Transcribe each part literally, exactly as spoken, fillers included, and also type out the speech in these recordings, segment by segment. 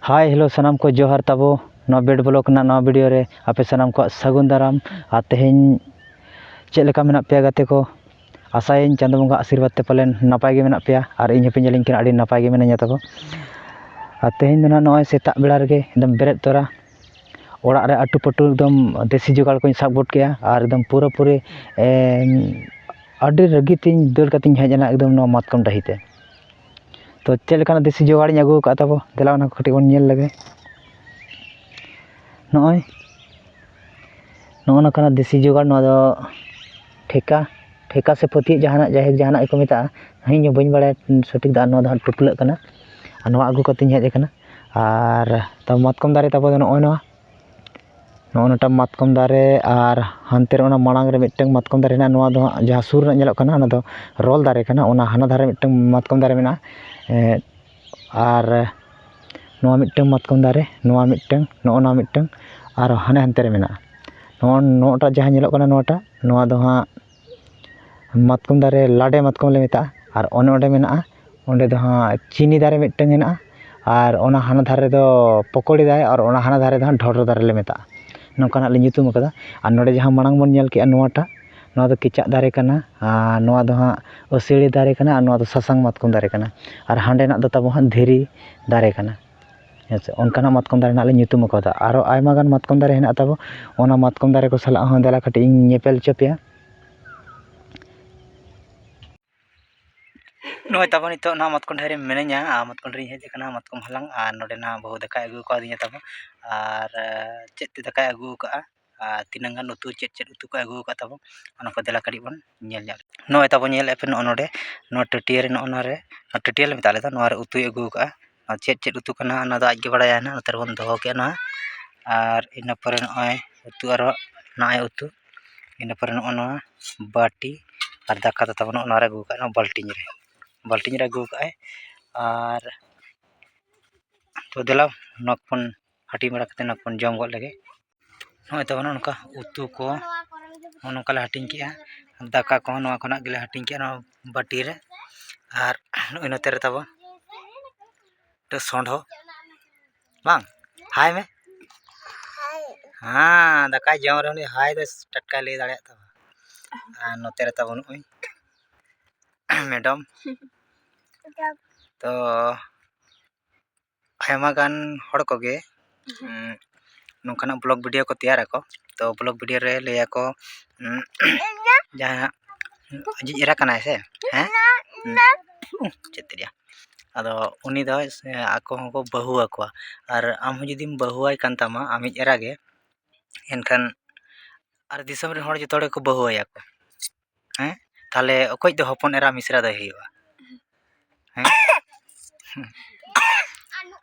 ᱦᱟᱭ, hello, ᱥᱟᱱᱟᱢ ᱠᱚ ᱡᱚᱦᱟᱨ ᱛᱟᱵᱚ᱾ ᱱᱚᱣᱟ ᱵᱮᱰ ᱵᱞᱚᱜ ᱨᱮᱱᱟᱜ ᱱᱚᱣᱟ ᱵᱷᱤᱰᱤᱭᱳ ᱨᱮ ᱟᱯᱮ ᱥᱟᱱᱟᱢ ᱠᱚᱣᱟᱜ ᱥᱟᱹᱜᱩᱱ ᱫᱟᱨᱟᱢ᱾ ᱟᱨ ᱛᱮᱦᱮᱧ ᱪᱮᱫ ᱞᱮᱠᱟ ᱢᱮᱱᱟᱜ ᱯᱮᱭᱟ ᱜᱟᱛᱮ ᱠᱚ? ᱟᱥᱟᱭᱟᱹᱧ ᱪᱟᱸᱫᱳ ᱵᱚᱸᱜᱟ ᱟᱥᱤᱨᱵᱟᱫᱽ ᱛᱮ ᱯᱟᱞᱮᱱ ᱱᱟᱯᱟᱭ ᱜᱮ ᱢᱮᱱᱟᱜ ᱯᱮᱭᱟ, ᱟᱨ ᱤᱧ ᱦᱚᱸᱯᱮ ᱧᱮᱞᱤᱧ ᱠᱟᱱᱟ ᱟᱹᱰᱤ ᱱᱟᱯᱟᱭ ᱜᱮ ᱢᱤᱱᱟᱹᱧᱟ ᱛᱟᱵᱚ᱾ ᱟᱨ ᱛᱮᱦᱮᱧ ᱫᱚ ᱱᱟᱦᱟᱜ ᱱᱚᱜᱼᱚᱭ ᱥᱮᱛᱟᱜ ᱵᱮᱲᱟ ᱨᱮᱜᱮ ᱮᱠᱫᱚᱢ ᱵᱮᱨᱮᱫ ᱛᱚᱨᱟ ᱚᱲᱟᱜ ᱨᱮ ᱟᱹᱴᱩ ᱯᱟᱹᱴᱩ ᱮᱠᱫᱚᱢ ᱫᱮᱥᱤ ᱡᱚᱜᱟᱲ ᱠᱚᱧ ᱥᱟᱵ ᱜᱚᱫ ᱠᱮᱜᱼᱟ, ᱟᱨ ᱮᱠᱫᱚᱢ ᱯᱩᱨᱟᱹᱯᱩᱨᱤ, ᱮᱢ, ᱟᱹᱰᱤ ᱨᱟᱹᱜᱤ ᱛᱤᱧ ᱫᱟᱹᱲ ᱠᱟᱛᱮᱧ ᱦᱮᱡ ᱮᱱᱟ ᱮᱠᱫᱚᱢ ᱱᱚᱣᱟ ᱢᱟᱛᱠᱚᱢ ᱰᱟᱹᱦᱤ ᱛᱮ᱾ ᱛᱚ ᱪᱮᱫ ᱞᱮᱠᱟᱱᱟᱜ ᱫᱮᱥᱤ ᱡᱚᱜᱟᱲᱤᱧ ᱟᱹᱜᱩ ᱟᱠᱟᱫ ᱛᱟᱵᱚ, ᱫᱮᱞᱟ ᱚᱱᱟ ᱠᱚ ᱠᱟᱹᱴᱤᱡ ᱵᱚᱱ ᱧᱮᱞ ᱞᱮᱜᱮ᱾ ᱱᱚᱜᱼᱚᱭ ᱱᱚᱜᱼᱚ ᱱᱚᱝᱠᱟᱱᱟᱜ ᱫᱮᱥᱤ ᱡᱚᱜᱟᱲ, ᱱᱚᱣᱟ ᱫᱚ ᱴᱷᱮᱠᱟ, ᱴᱷᱮᱠᱟ ᱥᱮ ᱯᱷᱟᱹᱛᱭᱟᱹᱜ ᱡᱟᱦᱟᱱᱟᱜ, ᱡᱟᱭᱦᱳᱠ ᱡᱟᱦᱟᱱᱟᱜ ᱜᱮᱠᱚ ᱢᱮᱛᱟᱜᱼᱟ, ᱤᱧ ᱦᱚᱸ ᱵᱟᱹᱧ ᱵᱟᱲᱟᱭᱟ ᱥᱚᱴᱷᱤᱠ ᱫᱚ᱾ ᱟᱨ ᱱᱚᱣᱟ ᱫᱚ ᱦᱟᱸᱜ ᱴᱩᱯᱞᱟᱹᱜ ᱠᱟᱱᱟ, ᱟᱨ ᱱᱚᱣᱟ ᱟᱹᱜᱩ ᱠᱟᱛᱮᱧ ᱦᱮᱡ ᱟᱠᱟᱱᱟ᱾ ᱟᱨ ᱛᱟᱵᱚ ᱢᱟᱛᱠᱚᱢ ᱫᱟᱨᱮ ᱛᱟᱵᱚ ᱫᱚ ᱱᱚᱜᱼᱚᱭ ᱱᱚᱣᱟ, ᱱᱚᱜᱼᱚ ᱱᱚᱣᱟᱴᱟᱜ ᱢᱟᱛᱠᱚᱢ ᱫᱟᱨᱮ, ᱟᱨ ᱦᱟᱱᱛᱮ ᱨᱮ ᱚᱱᱟ ᱢᱟᱲᱟᱝ ᱨᱮ ᱢᱤᱫᱴᱟᱝ ᱢᱟᱛᱠᱚᱢ ᱫᱟᱨᱮ ᱦᱮᱱᱟᱜᱼᱟ᱾ ᱱᱚᱣᱟ ᱫᱚ ᱦᱟᱸᱜ ᱡᱟᱦᱟᱸ ᱥᱩᱨ ᱨᱮᱱᱟᱜ ᱧᱮᱞᱚᱜ ᱠᱟᱱᱟ, ᱚᱱᱟ ᱫᱚ ᱨᱚᱞ ᱫᱟᱨᱮ ᱠᱟᱱᱟ᱾ ᱚᱱᱟ ᱦᱟᱱᱟ ᱫᱷᱟᱨᱮ ᱢᱤᱫᱴᱟᱝ ᱢᱟᱛᱠᱚᱢ ᱫᱟᱨᱮ ᱢᱮᱱᱟᱜᱼᱟ, ᱮᱸ, ᱟᱨ ᱱᱚᱣᱟ ᱢᱤᱫᱴᱟᱝ ᱢᱟᱛᱠᱚᱢ ᱫᱟᱨᱮ, ᱱᱚᱣᱟ ᱢᱤᱫᱴᱟᱝ, ᱱᱚᱜᱼᱚ ᱱᱚᱣᱟ ᱢᱤᱫᱴᱟᱝ, ᱟᱨ ᱦᱟᱱᱮ ᱦᱟᱱᱛᱮ ᱨᱮ ᱢᱮᱱᱟᱜᱼᱟ᱾ ᱱᱚᱜᱼᱚ ᱱᱚᱣᱟᱴᱟᱜ ᱡᱟᱦᱟᱸ ᱧᱮᱞᱚᱜ ᱠᱟᱱᱟ, ᱱᱚᱣᱟᱴᱟᱜ, ᱱᱚᱣᱟ ᱫᱚ ᱦᱟᱸᱜ ᱢᱟᱛᱠᱚᱢ ᱫᱟᱨᱮ, ᱞᱟᱰᱮ ᱢᱟᱛᱠᱚᱢ ᱞᱮ ᱢᱮᱛᱟᱜᱼᱟ᱾ ᱟᱨ ᱚᱱᱮ ᱚᱸᱰᱮ ᱢᱮᱱᱟᱜᱼᱟ, ᱚᱸᱰᱮ ᱫᱚ ᱦᱟᱸᱜ ᱪᱤᱱᱤ ᱫᱟᱨᱮ ᱢᱤᱫᱴᱟᱝ ᱦᱮᱱᱟᱜᱼᱟ, ᱟᱨ ᱚᱱᱟ ᱦᱟᱱᱟ ᱫᱷᱟᱨᱮ ᱫᱚ ᱯᱚᱠᱚᱲᱤ ᱫᱟᱨᱮ, ᱟᱨ ᱚᱱᱟ ᱦᱟᱱᱟ ᱫᱷᱟᱨᱮ ᱫᱚ ᱦᱟᱸᱜ ᱰᱷᱚᱰᱨᱚ ᱫᱟᱨᱮ ᱞᱮ ᱢᱮᱛᱟᱜᱼᱟ᱾ ᱱᱚᱝᱠᱟ ᱱᱟᱜ ᱞᱮ ᱧᱩᱛᱩᱢ ᱟᱠᱟᱫᱟ᱾ ᱟᱨ ᱱᱚᱰᱮ ᱡᱟᱦᱟᱸ ᱢᱟᱲᱟᱝ ᱵᱚᱱ ᱧᱮᱞ ᱠᱮᱜᱼᱟ, ᱱᱚᱣᱟᱴᱟᱜ, ᱱᱚᱣᱟ ᱫᱚ ᱠᱮᱪᱟᱜ ᱫᱟᱨᱮ ᱠᱟᱱᱟ, ᱟᱨ ᱱᱚᱣᱟ ᱫᱚ ᱦᱟᱸᱜ ᱟᱹᱥᱟᱹᱲᱤ ᱫᱟᱨᱮ ᱠᱟᱱᱟ, ᱟᱨ ᱱᱚᱣᱟ ᱫᱚ ᱥᱟᱥᱟᱝ ᱢᱟᱛᱠᱚᱢ ᱫᱟᱨᱮ ᱠᱟᱱᱟ, ᱟᱨ ᱦᱟᱸᱰᱮᱱᱟᱜ ᱫᱚ ᱛᱟᱵᱚ ᱦᱟᱸᱜ ᱫᱷᱤᱨᱤ ᱫᱟᱨᱮ ᱠᱟᱱᱟ᱾ ᱦᱮᱸ ᱥᱮ, ᱚᱱᱠᱟᱱᱟᱜ ᱢᱟᱛᱠᱚᱢ ᱫᱟᱨᱮ ᱱᱟᱜ ᱞᱮ ᱧᱩᱛᱩᱢ ᱟᱠᱟᱫᱟ᱾ ᱟᱨᱚ ᱟᱭᱢᱟ ᱜᱟᱱ ᱢᱟᱛᱠᱚᱢ ᱫᱟᱨᱮ ᱦᱮᱱᱟᱜ ᱛᱟᱵᱚ, ᱚᱱᱟ ᱢᱟᱛᱠᱚᱢ ᱫᱟᱨᱮ ᱠᱚ ᱥᱟᱞᱟᱜ ᱦᱚᱸ ᱫᱮᱞᱟ ᱠᱟᱹᱴᱤᱡ ᱤᱧ ᱧᱮᱯᱮᱞ ᱦᱚᱪᱚ ᱯᱮᱭᱟ᱾ ᱱᱚᱜᱼᱚᱭ ᱛᱟᱵᱚ ᱱᱤᱛᱚᱜ ᱱᱟᱦᱟᱜ ᱢᱟᱛᱠᱚᱢ ᱰᱟᱹᱦᱤ ᱨᱮ ᱢᱤᱱᱟᱹᱧᱟ, ᱟᱨ ᱢᱟᱛᱠᱚᱢ ᱰᱟᱹᱦᱤ ᱨᱤᱧ ᱦᱮᱡ ᱟᱠᱟᱱᱟ ᱢᱟᱛᱠᱚᱢ ᱦᱟᱞᱟᱝ, ᱟᱨ ᱱᱚᱰᱮ ᱱᱟᱦᱟᱜ ᱵᱟᱹᱦᱩ ᱫᱟᱠᱟᱭ ᱟᱹᱜᱩ ᱠᱟᱣᱫᱤᱧᱟ ᱛᱟᱵᱚ, ᱟᱨ, ᱮ, ᱪᱮᱫ ᱛᱮ ᱫᱟᱠᱟᱭ ᱟᱹᱜᱩ ᱟᱠᱟᱫᱼᱟ, ᱟᱨ ᱛᱤᱱᱟᱹᱝ ᱜᱟᱱ ᱩᱛᱩ, ᱪᱮᱫ ᱪᱮᱫ ᱩᱛᱩ ᱠᱚ ᱟᱹᱜᱩ ᱟᱠᱟᱫ ᱛᱟᱵᱚ, ᱚᱱᱟ ᱠᱚ ᱫᱮᱞᱟ ᱠᱟᱹᱴᱤᱡ ᱵᱚᱱ ᱧᱮᱞ ᱧᱚᱜ ᱞᱮᱜᱮ᱾ ᱱᱚᱜᱼᱚᱭ ᱛᱟᱵᱚ ᱧᱮᱞᱮᱫᱼᱟ ᱯᱮ, ᱱᱚᱜᱼᱚ ᱱᱚᱰᱮ, ᱱᱚᱣᱟ ᱴᱟᱹᱴᱭᱟᱹ ᱨᱮ, ᱱᱚᱜᱼᱚ ᱱᱚᱣᱟ ᱨᱮ, ᱱᱚᱣᱟ ᱴᱟᱹᱴᱭᱟᱹ ᱞᱮ ᱢᱮᱛᱟᱜ ᱞᱮᱫᱟ, ᱱᱚᱣᱟ ᱨᱮ ᱩᱛᱩᱭ ᱟᱹᱜᱩ ᱟᱠᱟᱫᱼᱟ᱾ ᱟᱨ ᱪᱮᱫ ᱪᱮᱫ ᱩᱛᱩ ᱠᱟᱱᱟ, ᱚᱱᱟ ᱫᱚ ᱟᱡ ᱜᱮ ᱵᱟᱲᱟᱭᱟ ᱱᱟᱦᱟᱜ, ᱱᱚᱛᱮ ᱨᱮᱵᱚᱱ ᱫᱚᱦᱚ ᱠᱮᱜᱼᱟ ᱱᱚᱣᱟ᱾ ᱟᱨ ᱤᱱᱟᱹ ᱯᱚᱨᱮ ᱱᱚᱜᱼᱚᱭ ᱩᱛᱩ, ᱟᱨᱦᱚᱸ ᱱᱚᱜᱼᱚᱭ ᱩᱛᱩ, ᱤᱱᱟᱹ ᱯᱚᱨᱮ ᱱᱚᱜᱼᱚ ᱱᱚᱣᱟ ᱵᱟᱹᱴᱤ, ᱟᱨ ᱫᱟᱠᱟ ᱫᱚ ᱛᱟᱵᱚᱱ ᱱᱚᱜᱼᱚ ᱱᱚᱣᱟ ᱨᱮ ᱟᱹᱜᱩ ᱟᱠᱟᱫᱼᱟ, ᱱᱚᱣᱟ ᱵᱟᱹᱞᱴᱤᱱ ᱨᱮ, ᱵᱟᱹᱞᱴᱤᱱ ᱨᱮ ᱟᱹᱜᱩ ᱟᱠᱟᱫᱼᱟᱭ᱾ ᱟᱨ ᱛᱚ ᱫᱮᱞᱟ, ᱱᱚᱣᱟ ᱠᱚᱵᱚᱱ ᱦᱟᱹᱴᱤᱧ ᱵᱟᱲᱟ ᱠᱟᱛᱮ ᱱᱚᱣᱟ ᱠᱚᱵᱚᱱ ᱡᱚᱢ ᱜᱚᱫ ᱞᱮᱜᱮ᱾ ᱱᱚᱜᱼᱚᱭ ᱛᱟᱵᱚᱱ ᱱᱚᱜᱼᱚ ᱱᱚᱝᱠᱟ ᱩᱛᱩ ᱠᱚ, ᱱᱚᱜᱼᱚ ᱱᱚᱝᱠᱟ ᱞᱮ ᱦᱟᱹᱴᱤᱧ ᱠᱮᱜᱼᱟ᱾ ᱫᱟᱠᱟ ᱠᱚᱦᱚᱸ ᱱᱚᱣᱟ ᱠᱷᱚᱱᱟᱜ ᱜᱮᱞᱮ ᱦᱟᱹᱴᱤᱧ ᱠᱮᱜᱼᱟ, ᱱᱚᱣᱟ ᱵᱟᱹᱴᱤ ᱨᱮ᱾ ᱟᱨ ᱱᱚᱜᱼᱚᱭ ᱱᱚᱛᱮ ᱨᱮ ᱛᱟᱵᱚ ᱢᱤᱫᱴᱟᱝ ᱥᱚᱸᱰᱷᱚ, ᱵᱟᱝ? ᱦᱟᱭ ᱢᱮ᱾ ᱦᱮᱸ, ᱫᱟᱠᱟᱭ ᱡᱚᱢ ᱨᱮᱦᱚᱸ ᱩᱱᱤ ᱦᱟᱭ ᱫᱚ ᱴᱟᱴᱠᱟᱭ ᱞᱟᱹᱭ ᱫᱟᱲᱮᱭᱟᱜ ᱛᱟᱢᱟ᱾ ᱟᱨ ᱱᱚᱛᱮ ᱨᱮ ᱛᱟᱵᱚ ᱱᱩᱜᱼᱩᱭ ᱢᱮᱰᱚᱢ᱾ ᱛᱚ ᱟᱭᱢᱟ ᱜᱟᱱ ᱦᱚᱲ ᱠᱚᱜᱮ ᱩᱸ, ᱱᱚᱝᱠᱟᱱᱟᱜ ᱵᱞᱚᱜ ᱵᱷᱤᱰᱤᱭᱳ ᱠᱚ ᱛᱮᱭᱟᱨᱟᱠᱚ᱾ ᱛᱚ ᱵᱞᱚᱜ ᱵᱷᱤᱰᱤᱭᱳ ᱨᱮ ᱞᱟᱹᱭᱟᱠᱚ ᱩᱸ, ᱡᱟᱦᱟᱸ ᱟᱡᱤᱡ ᱮᱨᱟ ᱠᱟᱱᱟᱭ ᱥᱮ, ᱦᱮᱸ? ᱩᱸ, ᱪᱮᱫ ᱛᱮᱭᱟ? ᱟᱫᱚ ᱩᱱᱤ ᱫᱚ ᱟᱠᱚ ᱦᱚᱸᱠᱚ ᱵᱟᱹᱦᱩ ᱟᱠᱚᱣᱟ᱾ ᱟᱨ ᱟᱢ ᱦᱚᱸ ᱡᱩᱫᱤᱢ ᱵᱟᱹᱦᱩᱣᱟᱭ ᱠᱟᱱ ᱛᱟᱢᱟ ᱟᱢᱤᱡ ᱮᱨᱟ ᱜᱮ, ᱮᱱᱠᱷᱟᱱ ᱟᱨ ᱫᱤᱥᱚᱢ ᱨᱮᱱ ᱦᱚᱲ ᱡᱚᱛᱚ ᱦᱚᱲ ᱜᱮᱠᱚ ᱵᱟᱹᱦᱩᱣᱟᱭᱟ ᱠᱚ᱾ ᱦᱮᱸ? ᱛᱟᱦᱞᱮ ᱚᱠᱚᱭᱤᱡ ᱫᱚ ᱦᱚᱯᱚᱱ ᱮᱨᱟ ᱢᱤᱥᱨᱟ ᱫᱚᱭ ᱦᱩᱭᱩᱜᱼᱟ? ᱦᱮᱸ?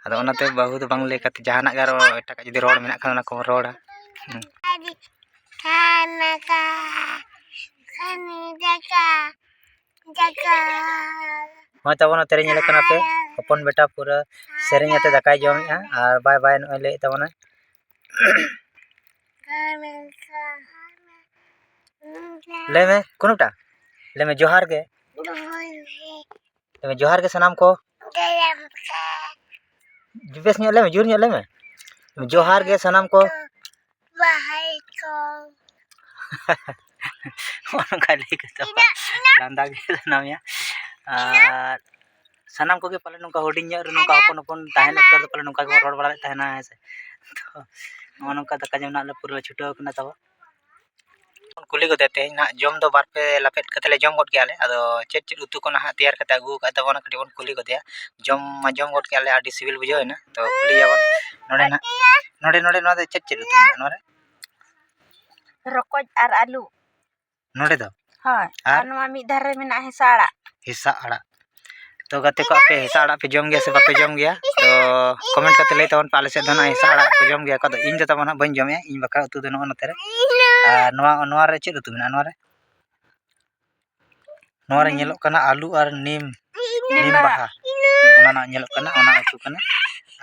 ᱟᱫᱚ ᱚᱱᱟᱛᱮ ᱵᱟᱹᱦᱩ ᱫᱚ ᱵᱟᱝ ᱞᱟᱹᱭ ᱠᱟᱛᱮ ᱡᱟᱦᱟᱱᱟᱜ ᱜᱮ ᱟᱨᱚ ᱮᱴᱟᱜᱟᱜ ᱡᱩᱫᱤ ᱨᱚᱲ ᱢᱮᱱᱟᱜ ᱠᱷᱟᱱ ᱚᱱᱟ ᱠᱚᱵᱚᱱ ᱨᱚᱲᱟ᱾ ᱦᱮᱸ᱾ ᱠᱷᱟᱱᱟ ᱠᱟ, ᱠᱷᱟᱱᱟ ᱡᱟᱠᱟ, ᱡᱟᱠᱟ᱾ ᱦᱚᱸᱜᱼᱚᱭ ᱛᱟᱵᱚᱱ ᱱᱚᱛᱮ ᱨᱮ ᱧᱮᱞᱚᱜ ᱠᱟᱱᱟ ᱯᱮ, ᱦᱚᱯᱚᱱ ᱵᱮᱴᱟ ᱯᱩᱨᱟᱹ ᱥᱮᱨᱮᱧ ᱟᱛᱮ ᱫᱟᱠᱟᱭ ᱡᱚᱢᱮᱜᱼᱟ ᱟᱨ ᱵᱟᱭ ᱵᱟᱭ ᱱᱚᱜᱼᱚᱭ ᱞᱟᱹᱭᱮᱫ ᱛᱟᱵᱚᱱᱟᱭ᱾ ᱞᱟᱹᱭ ᱢᱮ, ᱠᱳᱱᱳᱴᱟ? ᱞᱟᱹᱭ ᱢᱮ, ᱡᱚᱦᱟᱨ ᱜᱮ᱾ ᱞᱟᱹᱭ ᱢᱮ, ᱡᱚᱦᱟᱨ ᱜᱮ ᱥᱟᱱᱟᱢ ᱠᱚ᱾ ᱵᱮᱥ ᱧᱚᱜ ᱞᱟᱹᱭ ᱢᱮ, ᱡᱳᱨ ᱧᱚᱜ ᱞᱟᱹᱭ ᱢᱮ᱾ ᱡᱚᱦᱟᱨ ᱜᱮ ᱥᱟᱱᱟᱢ ᱠᱚ᱾ ᱵᱟᱦᱟᱭ ᱠᱚ᱾ ᱦᱚᱸᱜᱼᱚ ᱱᱚᱝᱠᱟ ᱞᱟᱹᱭ ᱠᱟᱛᱮ ᱞᱟᱸᱫᱟ ᱜᱮ ᱥᱟᱱᱟᱢᱮᱭᱟ᱾ ᱟᱨ ᱥᱟᱱᱟᱢ ᱠᱚᱜᱮ ᱯᱟᱞᱮ ᱱᱚᱝᱠᱟ ᱦᱩᱰᱤᱧ ᱧᱚᱜ ᱨᱮ ᱱᱚᱝᱠᱟ ᱦᱚᱯᱚᱱ ᱦᱚᱯᱚᱱ ᱛᱟᱦᱮᱱ ᱚᱠᱛᱚ ᱨᱮᱫᱚ ᱯᱟᱞᱮ ᱱᱚᱝᱠᱟ ᱜᱮᱵᱚᱱ ᱨᱚᱲ ᱵᱟᱲᱟᱭᱮᱫ ᱛᱟᱦᱮᱱᱟ, ᱦᱮᱸ ᱥᱮ? ᱛᱚ ᱱᱚᱜᱼᱚ ᱱᱚᱝᱠᱟ ᱫᱟᱠᱟ ᱡᱚᱢ ᱨᱮᱱᱟᱜ ᱞᱮ ᱯᱩᱨᱟᱹ ᱪᱷᱩᱴᱟᱹᱣ ᱠᱟᱱᱟ ᱛᱟᱵᱚ᱾ ᱵᱚᱱ ᱠᱩᱞᱤ ᱜᱚᱫᱮ ᱛᱮᱦᱮᱧ ᱱᱟᱦᱟᱜ ᱡᱚᱢ ᱫᱚ ᱵᱟᱨ ᱯᱮ ᱞᱟᱯᱮᱫ ᱠᱟᱛᱮ ᱞᱮ ᱡᱚᱢ ᱜᱚᱫ ᱠᱮᱜᱼᱟ ᱞᱮ᱾ ᱟᱫᱚ ᱪᱮᱫ ᱪᱮᱫ ᱩᱛᱩ ᱠᱚ ᱱᱟᱦᱟᱜ ᱛᱮᱭᱟᱨ ᱠᱟᱛᱮ ᱟᱹᱜᱩ ᱟᱠᱟᱫ ᱛᱟᱵᱚᱱᱟ, ᱠᱟᱹᱴᱤᱡ ᱵᱚᱱ ᱠᱩᱞᱤ ᱜᱚᱫᱮᱭᱟ᱾ ᱡᱚᱢ ᱢᱟ ᱡᱚᱢ ᱜᱚᱫ ᱠᱮᱜᱼᱟ ᱞᱮ, ᱟᱹᱰᱤ ᱥᱤᱵᱤᱞ ᱵᱩᱡᱷᱟᱹᱣ ᱮᱱᱟ᱾ ᱛᱚ ᱠᱩᱞᱤᱭᱮᱭᱟ ᱵᱚᱱ ᱱᱚᱰᱮ ᱱᱟᱦᱟᱜ, ᱱᱚᱰᱮ, ᱱᱚᱰᱮ ᱱᱚᱣᱟ ᱫᱚ ᱪᱮᱫ ᱪᱮᱫ ᱩᱛᱩ ᱢᱮᱱᱟᱜᱼᱟ ᱱᱚᱣᱟ ᱨᱮ? ᱨᱚᱠᱚᱡ ᱟᱨ ᱟᱹᱞᱩ᱾ ᱱᱚᱰᱮ ᱫᱚ? ᱦᱳᱭ᱾ ᱟᱨ? ᱟᱨ ᱱᱚᱣᱟ ᱢᱤᱫ ᱫᱷᱟᱨᱮ ᱨᱮ ᱢᱮᱱᱟᱜᱼᱟ ᱦᱮᱸᱥᱟᱜ ᱟᱲᱟᱜ᱾ ᱦᱮᱸᱥᱟᱜ ᱟᱲᱟᱜ᱾ ᱛᱚ ᱜᱟᱛᱮ ᱠᱚ, ᱟᱯᱮ ᱦᱮᱸᱥᱟᱜ ᱟᱲᱟᱜ ᱯᱮ ᱡᱚᱢ ᱜᱮᱭᱟ ᱥᱮ ᱵᱟᱯᱮ ᱡᱚᱢ ᱜᱮᱭᱟ? ᱛᱚ ᱠᱚᱢᱮᱱᱴ ᱠᱟᱛᱮ ᱞᱟᱹᱭ ᱛᱟᱵᱚᱱ ᱯᱮ, ᱟᱞᱮ ᱥᱮᱫ ᱫᱚ ᱱᱟᱜ ᱦᱮᱸᱥᱟᱜ ᱟᱲᱟᱜ ᱠᱚ ᱡᱚᱢ ᱜᱮᱭᱟ ᱠᱚ᱾ ᱟᱫᱚ ᱤᱧ ᱫᱚ ᱛᱟᱵᱚᱱ ᱦᱟᱸᱜ ᱵᱟᱹᱧ ᱡᱚᱢᱮᱜᱼᱟ, ᱤᱧ ᱵᱟᱠᱷᱨᱟ ᱩᱛᱩ ᱫᱚ ᱱᱚᱜᱼᱚ ᱱᱚᱛᱮ ᱨᱮ᱾ ᱟᱨ ᱱᱚᱣᱟ, ᱱᱚᱣᱟ ᱨᱮ ᱪᱮᱫ ᱩᱛᱩ ᱢᱮᱱᱟᱜᱼᱟ ᱱᱚᱣᱟ ᱨᱮ? ᱱᱚᱣᱟ ᱨᱮ ᱱᱤᱢ᱾ ᱧᱮᱞᱚᱜ ᱠᱟᱱᱟ ᱟᱹᱞᱩ ᱟᱨ ᱱᱤᱢ, ᱱᱤᱢ ᱱᱤᱢ ᱵᱟᱦᱟ᱾ ᱵᱟᱦᱟ᱾ ᱚᱱᱟ ᱱᱟᱜ ᱧᱮᱞᱚᱜ ᱠᱟᱱᱟ, ᱚᱱᱟ ᱩᱛᱩ ᱠᱟᱱᱟ᱾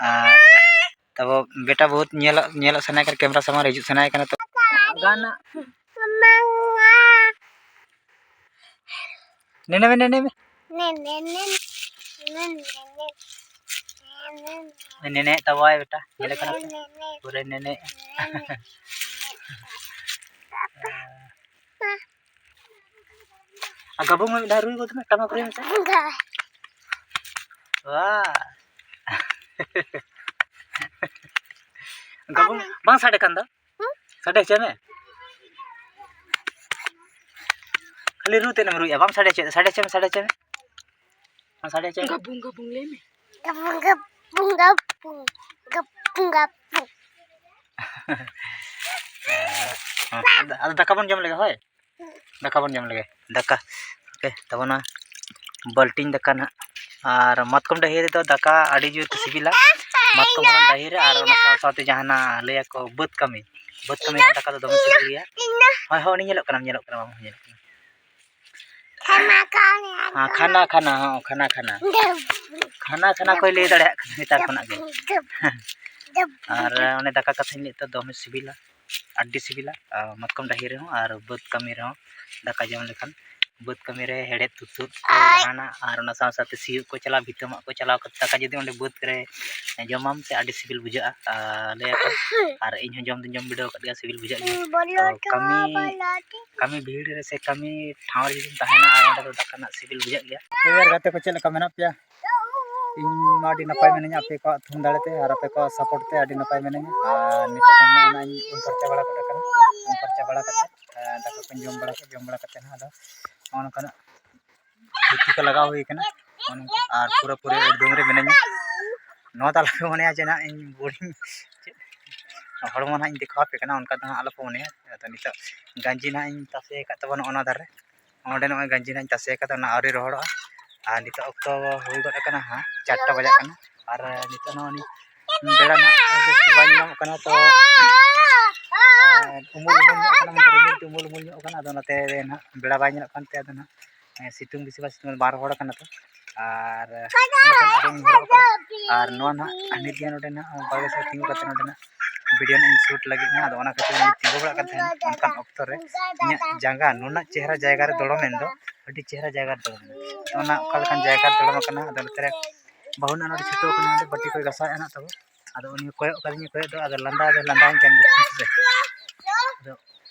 ᱟᱨ ᱛᱟᱵᱚ ᱵᱮᱴᱟ ᱵᱚᱦᱩᱛ ᱧᱮᱞᱚᱜ, ᱧᱮᱞᱚᱜ ᱥᱟᱱᱟᱭ ᱠᱟᱱᱟ, ᱠᱮᱢᱨᱟ ᱥᱟᱢᱟᱝ ᱨᱮ ᱦᱤᱡᱩᱜ ᱥᱟᱱᱟᱭ ᱠᱟᱱᱟ, ᱛᱚ ᱜᱟᱱᱟ᱾ ᱱᱮᱱᱮ ᱢᱮ, ᱱᱮᱱᱮ ᱢᱮ᱾ ᱱᱮ, ᱱᱮ, ᱱᱮ, ᱱᱮ, ᱱᱮ, ᱱᱮ᱾ ᱱᱮᱱᱮ ᱛᱟᱵᱚᱭ ᱵᱮᱴᱟ, ᱧᱮᱞᱮ ᱠᱟᱱᱟ ᱯᱮ? ᱯᱩᱨᱟᱹ ᱱᱮᱱᱮ᱾ ᱟᱨ ᱜᱟᱵᱩ ᱢᱟ ᱢᱤᱫ ᱫᱷᱟᱣ ᱨᱩᱭ ᱜᱚᱫ ᱢᱮ, ᱴᱟᱢᱟᱠ ᱨᱩᱭ ᱢᱮᱥᱮ᱾ ᱵᱟᱝ᱾ ᱣᱟ᱾ ᱜᱟᱵᱩ ᱵᱟᱝ ᱥᱟᱰᱮ ᱠᱟᱱ ᱫᱚ? ᱦᱩᱸ? ᱥᱟᱰᱮ ᱦᱚᱪᱚᱭ ᱢᱮ᱾ ᱠᱷᱟᱹᱞᱤ ᱨᱩ ᱛᱮᱫ ᱮᱢ ᱨᱩᱭᱮᱫᱼᱟ, ᱵᱟᱢ ᱥᱟᱰᱮ ᱦᱚᱪᱚᱭᱮᱫ, ᱥᱟᱰᱮ ᱦᱚᱪᱚᱭ ᱢᱮ, ᱥᱟᱰᱮ ᱦᱚᱪᱚᱭ ᱢᱮ᱾ ᱵᱟᱢ ᱥᱟᱰᱮ ᱦᱚᱪᱚᱭᱮᱫ᱾ ᱜᱟᱵᱩᱝ, ᱜᱟᱵᱩᱝ ᱞᱟᱹᱭ ᱢᱮ᱾ ᱜᱟᱵᱩᱝ, ᱜᱟᱵᱩᱝ, ᱜᱟᱵᱩᱝ, ᱜᱟᱵᱩᱝ, ᱜᱟᱵᱩᱝ᱾ ᱟᱫᱚ, ᱟᱫᱚ ᱫᱟᱠᱟ ᱵᱚᱱ ᱡᱚᱢ ᱞᱮᱜᱮ, ᱦᱳᱭ? ᱫᱟᱠᱟ ᱵᱚᱱ ᱡᱚᱢ ᱞᱮᱜᱮ, ᱫᱟᱠᱟ᱾ ᱳᱠᱮ, ᱛᱟᱵᱚᱱᱟ ᱵᱟᱹᱞᱴᱤᱱ ᱫᱟᱠᱟ ᱱᱟᱦᱟᱜ᱾ ᱟᱨ ᱢᱟᱛᱠᱚᱢ ᱰᱟᱹᱦᱤ ᱨᱮᱫᱚ ᱫᱟᱠᱟ ᱟᱹᱰᱤ ᱡᱳᱨ ᱜᱮ ᱥᱤᱵᱤᱞᱟ᱾ ᱢᱟᱛᱠᱚᱢ ᱰᱟᱹᱦᱤ ᱨᱮ ᱟᱨ ᱚᱱᱟ ᱥᱟᱶ ᱥᱟᱶᱛᱮ ᱡᱟᱦᱟᱱᱟᱜ ᱞᱟᱹᱭᱟᱠᱚ ᱵᱟᱹᱫᱽ ᱠᱟᱹᱢᱤ, ᱵᱟᱹᱫᱽ ᱠᱟᱹᱢᱤ ᱨᱮᱱᱟᱜ ᱫᱟᱠᱟ ᱫᱚ ᱫᱚᱢᱮ ᱥᱤᱵᱤᱞ ᱜᱮᱭᱟ᱾ ᱦᱳᱭ, ᱦᱳᱭ, ᱩᱱᱤ ᱧᱮᱞᱚᱜ ᱠᱟᱱᱟ, ᱧᱮᱞᱚᱜ ᱠᱟᱱᱟ, ᱵᱟᱝ ᱧᱮᱞᱚᱜ ᱠᱟᱱᱟ᱾ ᱦᱮᱸ, ᱠᱷᱟᱱᱟ, ᱠᱷᱟᱱᱟ, ᱦᱚᱸ, ᱠᱷᱟᱱᱟ, ᱠᱷᱟᱱᱟ᱾ ᱠᱷᱟᱱᱟ, ᱠᱷᱟᱱᱟ ᱠᱚᱭ ᱞᱟᱹᱭ ᱫᱟᱲᱮᱭᱟᱜ ᱠᱟᱱᱟ ᱱᱮᱛᱟᱨ ᱠᱷᱚᱱᱟᱜ ᱜᱮ᱾ ᱟᱨ ᱚᱱᱮ ᱫᱟᱠᱟ ᱠᱟᱛᱷᱟᱧ ᱞᱟᱹᱭᱮᱫ ᱫᱚ ᱫᱚᱢᱮ ᱥᱤᱵᱤᱞᱟ, ᱟᱹᱰᱤ ᱥᱤᱵᱤᱞᱟ᱾ ᱟᱨ ᱢᱟᱛᱠᱚᱢ ᱰᱟᱹᱦᱤ ᱨᱮᱦᱚᱸ ᱟᱨ ᱵᱟᱹᱫᱽ ᱠᱟᱹᱢᱤ ᱨᱮᱦᱚᱸ ᱫᱟᱠᱟ ᱡᱚᱢ ᱞᱮᱠᱷᱟᱱ ᱵᱟᱹᱫᱽ ᱠᱟᱹᱢᱤ ᱨᱮ ᱦᱮᱲᱦᱮᱫ ᱛᱩᱛᱩᱫ ᱠᱚ ᱡᱟᱦᱟᱱᱟᱜ, ᱟᱨ ᱚᱱᱟ ᱥᱟᱶ ᱥᱟᱶᱛᱮ ᱥᱤᱭᱳᱜ ᱠᱚ ᱪᱟᱞᱟᱣ, ᱵᱷᱤᱛᱟᱹ ᱢᱟᱜ ᱠᱚ ᱪᱟᱞᱟᱣ ᱠᱟᱛᱮ ᱫᱟᱠᱟ ᱡᱩᱫᱤ ᱚᱸᱰᱮ ᱵᱟᱹᱫᱽ ᱨᱮ ᱡᱚᱢᱟᱢ ᱥᱮ ᱟᱹᱰᱤ ᱥᱤᱵᱤᱞ ᱵᱩᱡᱷᱟᱹᱜᱼᱟ, ᱟᱨ ᱞᱟᱹᱭᱟᱠᱚ᱾ ᱟᱨ ᱤᱧ ᱦᱚᱸ ᱡᱚᱢ ᱫᱩᱧ ᱡᱚᱢ ᱵᱤᱰᱟᱹᱣ ᱟᱠᱟᱫ ᱜᱮᱭᱟ, ᱥᱤᱵᱤᱞ ᱵᱩᱡᱷᱟᱹᱜ ᱜᱮᱭᱟ᱾ ᱛᱚ ᱠᱟᱹᱢᱤ, ᱠᱟᱹᱢᱤ ᱵᱷᱤᱲ ᱨᱮ ᱥᱮ ᱠᱟᱹᱢᱤ ᱴᱷᱟᱶ ᱨᱮ ᱡᱩᱫᱤᱢ ᱛᱟᱦᱮᱱᱟ ᱟᱨ ᱚᱸᱰᱮ ᱫᱚ ᱫᱟᱠᱟ ᱨᱮᱱᱟᱜ ᱥᱤᱵᱤᱞ ᱵᱩᱡᱷᱟᱹᱜ ᱜᱮᱭᱟ᱾ ᱛᱚᱵᱮ ᱜᱟᱛᱮ ᱠᱚ ᱪᱮᱫ ᱞᱮᱠᱟ ᱢᱮᱱᱟᱜ ᱯᱮᱭᱟ? ᱤᱧ ᱢᱟ ᱟᱹᱰᱤ ᱱᱟᱯᱟᱭ ᱢᱤᱱᱟᱹᱧᱟ, ᱟᱯᱮ ᱠᱚᱣᱟᱜ ᱛᱷᱩᱢ ᱫᱟᱲᱮ ᱛᱮ ᱟᱨ ᱟᱯᱮ ᱠᱚᱣᱟᱜ support ᱛᱮ ᱟᱹᱰᱤ ᱱᱟᱯᱟᱭ ᱢᱤᱱᱟᱹᱧᱟ᱾ ᱟᱨ ᱱᱤᱛᱚᱜ ᱫᱚ ᱱᱚᱜᱼᱚᱭ ᱤᱧ ᱩᱢ ᱯᱷᱟᱨᱪᱟ ᱵᱟᱲᱟ ᱜᱚᱫ ᱟᱠᱟᱱᱟ᱾ ᱩᱢ ᱯᱷᱟᱨᱪᱟ ᱵᱟᱲᱟ ᱠᱟᱛᱮ, ᱮ, ᱫᱟᱠᱟ ᱠᱚᱧ ᱡᱚᱢ ᱵᱟᱲᱟ ᱠᱮᱫ, ᱡᱚᱢ ᱵᱟᱲᱟ ᱠᱟᱛᱮ ᱱᱟᱦᱟᱜ ᱟᱫᱚ ᱱᱚᱜᱼᱚ ᱱᱚᱝᱠᱟᱱᱟᱜ ᱫᱷᱩᱛᱤ ᱠᱚ ᱞᱟᱜᱟᱣ ᱦᱩᱭ ᱠᱟᱱᱟ᱾ ᱱᱚᱜᱼᱚ ᱱᱚᱝᱠᱟ᱾ ᱟᱨ ᱯᱩᱨᱟᱹᱯᱩᱨᱤ ᱮᱠᱫᱚᱢ ᱨᱮ ᱢᱤᱱᱟᱹᱧᱟ᱾ ᱱᱚᱣᱟ ᱛᱟᱞᱟ ᱯᱮ ᱢᱚᱱᱮᱭᱟ ᱡᱮ ᱱᱟᱦᱟᱜ ᱤᱧ ᱵᱳᱨᱤᱝ, ᱪᱮᱫ ᱦᱚᱲᱢᱚ ᱱᱟᱦᱟᱜ ᱤᱧ ᱫᱮᱠᱷᱟᱣ ᱟᱯᱮ ᱠᱟᱱᱟ, ᱚᱱᱠᱟ ᱫᱚ ᱦᱟᱸᱜ ᱟᱞᱚ ᱯᱮ ᱢᱚᱱᱮᱭᱟ᱾ ᱟᱫᱚ ᱱᱤᱛᱚᱜ ᱜᱟᱸᱡᱤ ᱱᱟᱦᱟᱜ ᱤᱧ ᱛᱟᱥᱮ ᱟᱠᱟᱫ ᱛᱟᱵᱚᱱᱟ ᱚᱱᱟ ᱫᱷᱟᱨᱮ᱾ ᱚᱸᱰᱮ ᱱᱚᱜᱼᱚᱭ ᱜᱟᱸᱡᱤ ᱱᱟᱦᱟᱜ ᱤᱧ ᱛᱟᱥᱮ ᱟᱠᱟᱫᱟ, ᱚᱱᱟ ᱟᱹᱣᱨᱤ ᱨᱚᱦᱚᱲᱚᱜᱼᱟ᱾ ᱟᱨ ᱱᱤᱛᱚᱜ ᱚᱠᱛᱚ ᱦᱩᱭ ᱜᱚᱫ ᱟᱠᱟᱱᱟ ᱦᱟᱸᱜ, ᱪᱟᱨᱴᱟ ᱵᱟᱡᱟᱜ ᱠᱟᱱᱟ᱾ ᱟᱨ ᱱᱤᱛᱚᱜ ᱱᱚᱜᱼᱚᱭ ᱵᱮᱲᱟ ᱱᱟᱦᱟᱜ ᱵᱮᱥ ᱴᱷᱤᱠ ᱵᱟᱭ ᱧᱮᱞᱚᱜ ᱠᱟᱱᱟ, ᱛᱚ, ᱟᱨ ᱩᱢᱩᱞ ᱩᱢᱩᱞ ᱧᱚᱜ ᱠᱟᱱᱟ, ᱢᱮᱱᱠᱷᱟᱱ ᱨᱤᱢᱤᱞ ᱛᱮ ᱩᱢᱩᱞ ᱩᱢᱩᱞ ᱧᱚᱜ ᱠᱟᱱᱟ᱾ ᱟᱫᱚ ᱚᱱᱟᱛᱮ ᱱᱟᱦᱟᱜ ᱵᱮᱲᱟ ᱵᱟᱭ ᱧᱮᱞᱚᱜ ᱠᱟᱱᱛᱮ ᱟᱫᱚ ᱱᱟᱦᱟᱜ, ᱮᱸ, ᱥᱤᱛᱩᱝ ᱵᱮᱥᱤ ᱵᱟᱭ ᱥᱤᱛᱩᱝ, ᱵᱟᱝ ᱨᱚᱦᱚᱲ ᱠᱟᱱᱟ ᱛᱚ᱾ ᱟᱨ ᱚᱱᱟ ᱠᱷᱟᱱ ᱟᱹᱰᱤᱧ ᱦᱚᱨᱚᱜ ᱠᱟᱫᱟ᱾ ᱟᱨ ᱱᱚᱣᱟ ᱱᱟᱦᱟᱜ ᱱᱤᱛ ᱜᱮ ᱱᱚᱰᱮ ᱱᱟᱦᱟᱜ ᱵᱟᱲᱜᱮ ᱥᱮᱫ ᱛᱤᱸᱜᱩ ᱠᱟᱛᱮ ᱱᱚᱰᱮ ᱱᱟᱦᱟᱜ video ᱱᱟᱦᱟᱜ ᱤᱧ shoot ᱞᱟᱹᱜᱤᱫ ᱱᱟᱦᱟᱜ᱾ ᱟᱫᱚ ᱚᱱᱟ ᱠᱷᱟᱹᱛᱤᱨ ᱤᱧ ᱛᱤᱸᱜᱩ ᱵᱟᱲᱟᱜ ᱠᱟᱱ ᱛᱟᱦᱮᱱᱟ᱾ ᱚᱱᱠᱟᱱ ᱚᱠᱛᱚ ᱨᱮ ᱤᱧᱟᱹᱜ ᱡᱟᱸᱜᱟ ᱱᱩᱱᱟᱹᱜ ᱪᱮᱦᱨᱟ ᱡᱟᱭᱜᱟ ᱨᱮ ᱫᱚᱲᱚᱢᱮᱱ ᱫᱚ, ᱟᱹᱰᱤ ᱪᱮᱦᱨᱟ ᱡᱟᱭᱜᱟ ᱨᱮ ᱫᱚᱲᱚᱢᱮᱱᱟ᱾ ᱚᱱᱟ ᱚᱠᱟ ᱞᱮᱠᱟᱱ ᱡᱟᱭᱜᱟ ᱨᱮ ᱫᱚᱲᱚᱢ ᱟᱠᱟᱱᱟ, ᱟᱫᱚ ᱱᱚᱛᱮ ᱨᱮ ᱵᱟᱹᱦᱩ ᱱᱟᱜ ᱱᱚᱰᱮ ᱪᱷᱩᱴᱟᱹᱣ ᱠᱟᱱᱟ, ᱱᱚᱰᱮ ᱵᱟᱹᱴᱤ ᱠᱚᱭ ᱜᱟᱥᱟᱣᱮᱫᱼᱟ ᱱᱟᱜ ᱛᱟᱵᱚ᱾ ᱟᱫᱚ ᱩᱱᱤ ᱠᱚᱭᱚᱜ ᱠᱟᱫᱤᱧᱟ, ᱠᱚᱭᱚᱜ ᱫᱚ, ᱟᱫᱚ ᱞᱟᱸᱫᱟ ᱫᱚ ᱞᱟᱸᱫᱟᱧ ᱠᱟᱱ ᱜᱮᱭᱟ, ᱦᱮᱸ ᱥᱮ᱾ ᱟᱫᱚ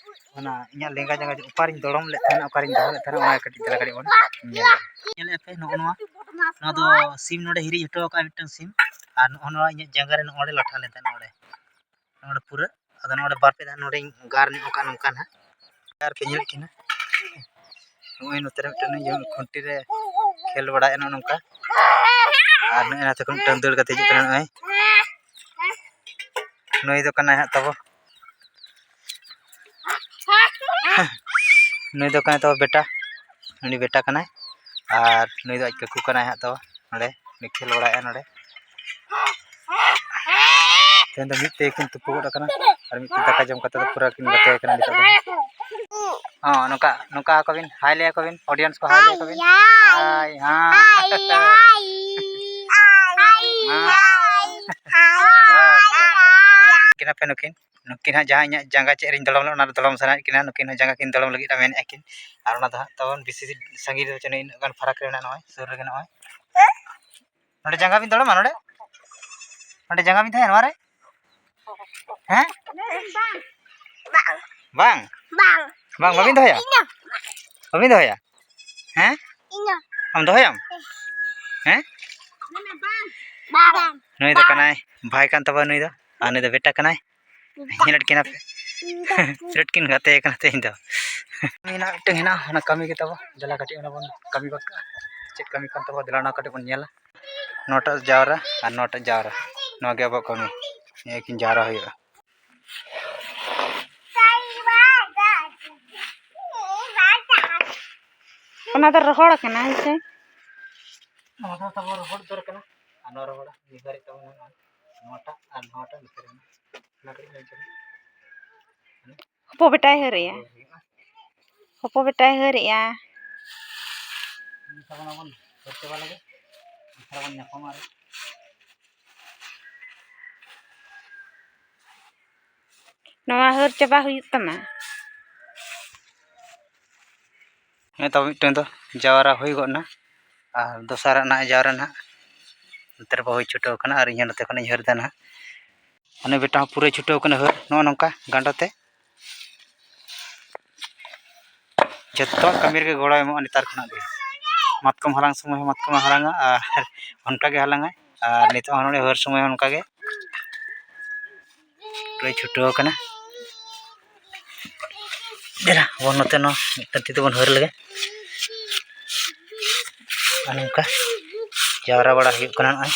ᱚᱱᱟ ᱤᱧᱟᱹᱜ ᱞᱮᱸᱜᱟ ᱡᱟᱸᱜᱟ ᱚᱠᱟᱨᱤᱧ ᱫᱚᱲᱚᱢ ᱞᱮᱫ ᱛᱟᱦᱮᱱᱟ, ᱚᱠᱟᱨᱤᱧ ᱫᱚᱦᱚ ᱞᱮᱫ ᱛᱟᱦᱮᱱᱟ, ᱚᱱᱟ ᱠᱟᱹᱴᱤᱡ ᱛᱟᱞᱟ ᱠᱟᱹᱴᱤᱡ ᱵᱚᱱ ᱧᱮᱞᱟ᱾ ᱧᱮᱞᱮᱫᱼᱟ ᱯᱮ ᱱᱚᱜᱼᱚ ᱱᱚᱣᱟ, ᱱᱚᱣᱟ ᱫᱚ ᱥᱤᱢ ᱱᱚᱰᱮ ᱦᱤᱨᱤᱡ ᱦᱚᱴᱚ ᱟᱠᱟᱫ ᱢᱤᱫᱴᱟᱝ ᱥᱤᱢ, ᱟᱨ ᱱᱚᱜᱼᱚ ᱱᱚᱣᱟ ᱤᱧᱟᱹᱜ ᱡᱟᱸᱜᱟ ᱨᱮ ᱱᱚᱜᱼᱚ ᱱᱚᱰᱮ ᱞᱟᱴᱷᱟ ᱞᱮᱱ ᱛᱟᱦᱮᱱᱟ, ᱱᱚᱰᱮ, ᱱᱚᱰᱮ ᱯᱩᱨᱟᱹ᱾ ᱟᱫᱚ ᱱᱚᱰᱮ ᱵᱟᱨ ᱯᱮ ᱫᱷᱟᱣ ᱱᱚᱰᱮᱧ ᱜᱟᱨ ᱧᱚᱜ ᱟᱠᱟᱫ ᱱᱚᱝᱠᱟ ᱱᱟᱦᱟᱜ᱾ ᱟᱨ ᱯᱮ ᱧᱮᱞᱮᱫ ᱠᱤᱱᱟ, ᱱᱚᱜᱼᱚᱭ ᱱᱚᱛᱮ ᱨᱮ ᱢᱤᱫᱴᱮᱱ ᱱᱩᱭ ᱡᱮᱢᱚᱱ ᱠᱷᱩᱱᱴᱤ ᱨᱮ ᱠᱷᱮᱞ ᱵᱟᱲᱟᱭᱮᱫ ᱱᱚᱜᱼᱚ ᱱᱚᱝᱠᱟ, ᱟᱨ ᱱᱚᱜᱼᱚᱭ ᱱᱚᱛᱮ ᱠᱷᱚᱱ ᱢᱤᱫᱴᱟᱝ ᱫᱟᱹᱲ ᱠᱟᱛᱮ ᱦᱤᱡᱩᱜ ᱠᱟᱱᱟ᱾ ᱱᱚᱜᱼᱚᱭ ᱱᱩᱭ ᱫᱚ ᱠᱟᱱᱟᱭ ᱦᱟᱸᱜ ᱛᱟᱵᱚ, ᱱᱩᱭ ᱫᱚ ᱠᱟᱱᱟᱭ ᱛᱟᱵᱚ ᱵᱮᱴᱟ, ᱩᱱᱤ ᱵᱮᱴᱟ ᱠᱟᱱᱟᱭ, ᱟᱨ ᱱᱩᱭ ᱫᱚ ᱟᱡ ᱠᱟᱠᱩ ᱠᱟᱱᱟᱭ ᱦᱟᱸᱜ ᱛᱟᱵᱚ᱾ ᱱᱚᱰᱮ ᱩᱱᱤ ᱠᱷᱮᱞ ᱵᱟᱲᱟᱭᱮᱫᱼᱟ ᱱᱚᱰᱮ᱾ ᱛᱮᱦᱮᱧ ᱫᱚ ᱢᱤᱫ ᱛᱮᱜᱮ ᱠᱤᱱ ᱛᱩᱯᱩ ᱜᱚᱫ ᱟᱠᱟᱱᱟ, ᱟᱨ ᱢᱤᱫ ᱛᱮ ᱫᱟᱠᱟ ᱡᱚᱢ ᱠᱟᱛᱮ ᱫᱚ ᱯᱩᱨᱟᱹ ᱠᱤᱱ ᱜᱟᱛᱮ ᱟᱠᱟᱱᱟ ᱱᱤᱛᱚᱜ ᱫᱚ᱾ ᱦᱚᱸ, ᱱᱚᱝᱠᱟ, ᱱᱚᱝᱠᱟ ᱟᱠᱚ ᱵᱤᱱ, ᱦᱟᱭ ᱞᱟᱹᱭ ᱟᱠᱚ ᱵᱤᱱ, audience ᱠᱚ ᱦᱟᱭ ᱞᱟᱹᱭ ᱟᱠᱚ ᱵᱤᱱ᱾ ᱦᱟᱭ, ᱦᱟᱭ᱾ ᱦᱮᱸ᱾ ᱠᱤᱱᱟ ᱯᱮ ᱱᱩᱠᱤᱱ, ᱱᱩᱠᱤᱱ ᱦᱟᱸᱜ ᱡᱟᱦᱟᱸ ᱤᱧᱟᱹᱜ ᱡᱟᱸᱜᱟ ᱪᱮᱫ ᱨᱤᱧ ᱫᱚᱲᱚᱢ ᱞᱮᱫ, ᱚᱱᱟ ᱨᱮ ᱫᱚᱲᱚᱢ ᱥᱟᱱᱟᱭᱮᱫ ᱠᱤᱱᱟ᱾ ᱱᱩᱠᱤᱱ ᱦᱚᱸ ᱡᱟᱸᱜᱟ ᱠᱤᱱ ᱫᱚᱲᱚᱢ ᱞᱟᱹᱜᱤᱫ ᱢᱮᱱᱮᱫᱼᱟ ᱠᱤᱱ, ᱟᱨ ᱚᱱᱟ ᱫᱚ ᱦᱟᱸᱜ ᱛᱟᱵᱚᱱ ᱵᱮᱥᱤ ᱥᱟᱺᱜᱤᱧ ᱨᱮᱫᱚ ᱪᱮᱫ ᱤᱱᱟᱹᱜ ᱜᱟᱱ ᱯᱷᱟᱨᱟᱠ ᱨᱮ ᱢᱮᱱᱟᱜᱼᱟ, ᱱᱚᱜᱼᱚᱭ ᱥᱩᱨ ᱨᱮᱜᱮ ᱱᱚᱜᱼᱚᱭ᱾ ᱱᱚᱰᱮ ᱡᱟᱸᱜᱟ ᱵᱤᱱ ᱫᱚᱲᱚᱢᱟ, ᱱᱚᱰᱮ? ᱱᱚᱰᱮ ᱡᱟᱸᱜᱟ ᱵᱤᱱ ᱫᱚᱦᱚᱭᱟ, ᱱᱚᱣᱟ ᱨᱮ? ᱦᱮᱸ? ᱵᱟᱝ᱾ ᱵᱟᱝ? ᱵᱟᱝ᱾ ᱵᱟᱝ, ᱵᱟᱹᱵᱤᱱ ᱫᱚᱦᱚᱭᱟ? ᱤᱧ ᱫᱚ᱾ ᱵᱟᱹᱵᱤᱱ ᱫᱚᱦᱚᱭᱟ? ᱦᱮᱸ? ᱤᱧ ᱫᱚ᱾ ᱟᱢ ᱫᱚᱦᱚᱭᱟᱢ? ᱦᱮᱸ? ᱵᱟᱝ᱾ ᱱᱩᱭ ᱫᱚ ᱠᱟᱱᱟᱭ, ᱵᱷᱟᱭ ᱠᱟᱱ ᱛᱟᱵᱚᱱᱟ ᱱᱩᱭ ᱫᱚ, ᱟᱨ ᱱᱩᱭ ᱫᱚ ᱵᱮᱴᱟ ᱠᱟᱱᱟᱭ᱾ ᱧᱮᱞᱮᱫ ᱠᱤᱱᱟ ᱯᱮ? ᱯᱮᱨᱮᱴ ᱠᱤᱱ ᱜᱟᱛᱮ ᱠᱟᱱᱟ ᱛᱮᱦᱮᱧ ᱫᱚ᱾ ᱢᱮᱱᱟᱜ ᱢᱤᱫᱴᱟᱝ ᱦᱮᱱᱟᱜᱼᱟ, ᱚᱱᱟ ᱠᱟᱹᱢᱤ ᱜᱮ ᱛᱟᱵᱚ᱾ ᱫᱮᱞᱟ ᱠᱟᱹᱴᱤᱡ ᱚᱱᱟ ᱵᱚᱱ ᱠᱟᱹᱢᱤ ᱜᱚᱫ ᱠᱟᱜᱼᱟ᱾ ᱪᱮᱫ ᱠᱟᱹᱢᱤ ᱠᱟᱱ ᱛᱟᱵᱚ, ᱫᱮᱞᱟ ᱚᱱᱟ ᱠᱟᱹᱴᱤᱡ ᱵᱚᱱ ᱧᱮᱞᱟ᱾ ᱱᱚᱣᱟᱴᱟᱜ ᱡᱟᱣᱨᱟ ᱟᱨ ᱱᱚᱣᱟᱴᱟᱜ ᱡᱟᱣᱨᱟ, ᱱᱚᱣᱟ ᱜᱮ ᱟᱵᱚᱣᱟᱜ ᱠᱟᱹᱢᱤ᱾ ᱱᱤᱭᱟᱹ ᱠᱤᱱ ᱡᱟᱣᱨᱟ ᱦᱩᱭᱩᱜᱼᱟ᱾ ᱚᱱᱟ ᱫᱚ ᱨᱚᱦᱚᱲ ᱠᱟᱱᱟ, ᱦᱮᱸ ᱥᱮ? ᱱᱚᱣᱟ ᱫᱚ ᱛᱟᱵᱚ ᱨᱚᱦᱚᱲ ᱫᱚᱨ ᱠᱟᱱᱟ᱾ ᱟᱨ ᱱᱚᱣᱟ ᱨᱚᱦᱚᱲ ᱢᱤᱫ ᱵᱟᱨ ᱛᱟᱵᱚ ᱢᱮᱱᱟᱜᱼᱟ᱾ ᱱᱚᱣᱟᱴᱟᱜ ᱟᱨ ᱱᱚᱣᱟᱴᱟᱜ ᱵᱷᱤᱛᱤᱨ ᱨᱮ ᱢᱮᱱᱟᱜᱼᱟ᱾ ᱚᱱᱟ ᱠᱟᱹᱴᱤᱡ ᱧᱮᱞ ᱪᱚᱝ᱾ ᱦᱚᱯᱚ ᱵᱮᱴᱟᱭ ᱦᱟᱹᱨ ᱮᱜᱼᱟ᱾ ᱦᱚᱯᱚ ᱵᱮᱴᱟᱭ ᱦᱟᱹᱨ ᱮᱜᱼᱟ᱾ ᱛᱟᱵᱚᱱ ᱟᱵᱚᱱ ᱦᱟᱹᱨ ᱪᱟᱵᱟ ᱞᱮᱜᱮ, ᱮᱱᱠᱷᱟᱱ ᱵᱚᱱ ᱧᱟᱯᱟᱢᱟ ᱟᱨᱚ᱾ ᱱᱚᱣᱟ ᱦᱟᱹᱨ ᱪᱟᱵᱟ ᱦᱩᱭᱩᱜ ᱛᱟᱢᱟ᱾ ᱦᱮᱸ, ᱛᱟᱵᱚ ᱢᱤᱫᱴᱟᱝ ᱫᱚ ᱡᱟᱣᱨᱟ ᱦᱩᱭ ᱜᱚᱫ ᱮᱱᱟ, ᱟᱨ ᱫᱚᱥᱟᱨᱟᱜ ᱱᱟᱦᱟᱜ ᱡᱟᱣᱨᱟ ᱱᱟᱦᱟᱜ ᱱᱚᱛᱮ ᱨᱮ ᱵᱟᱹᱦᱩᱭ ᱪᱷᱩᱴᱟᱹᱣ ᱠᱟᱱᱟ ᱟᱨ ᱤᱧ ᱦᱚᱸ ᱱᱚᱛᱮ ᱠᱷᱚᱱᱤᱧ ᱦᱟᱹᱨ ᱮᱫᱟ ᱱᱟᱦᱟᱜ᱾ ᱩᱱᱤ ᱵᱮᱴᱟ ᱦᱚᱸ ᱯᱩᱨᱟᱹᱭ ᱪᱷᱩᱴᱟᱹᱣ ᱠᱟᱱᱟ ᱦᱟᱹᱨ, ᱱᱚᱜᱼᱚ ᱱᱚᱝᱠᱟ ᱜᱟᱸᱰᱚ ᱛᱮ᱾ ᱡᱚᱛᱚᱣᱟᱜ ᱠᱟᱹᱢᱤ ᱨᱮᱜᱮ ᱜᱚᱲᱚᱭ ᱮᱢᱚᱜᱼᱟ ᱱᱮᱛᱟᱨ ᱠᱷᱚᱱᱟᱜ ᱜᱮ᱾ ᱢᱟᱛᱠᱚᱢ ᱦᱟᱞᱟᱝ ᱥᱚᱢᱚᱭ ᱦᱚᱸ ᱢᱟᱛᱠᱚᱢᱮ ᱦᱟᱞᱟᱝᱟ ᱟᱨ ᱚᱱᱠᱟ ᱜᱮ ᱦᱟᱞᱟᱝᱟᱭ᱾ ᱟᱨ ᱱᱤᱛᱚᱜ ᱦᱚᱸ ᱱᱚᱰᱮ ᱦᱟᱹᱨ ᱥᱚᱢᱚᱭ ᱦᱚᱸ ᱚᱱᱠᱟ ᱜᱮ ᱯᱩᱨᱟᱹᱭ ᱪᱷᱩᱴᱟᱹᱣ ᱟᱠᱟᱱᱟ᱾ ᱫᱮᱞᱟ ᱵᱚᱱ ᱱᱚᱛᱮ ᱱᱚᱣᱟ ᱢᱤᱫᱴᱟᱝ ᱛᱤ ᱛᱮᱵᱚᱱ ᱦᱟᱹᱨ ᱞᱮᱜᱮ᱾ ᱟᱨ ᱱᱚᱝᱠᱟ ᱡᱟᱣᱨᱟ ᱵᱟᱲᱟ ᱦᱩᱭᱩᱜ ᱠᱟᱱᱟ ᱱᱚᱜᱼᱚᱭ᱾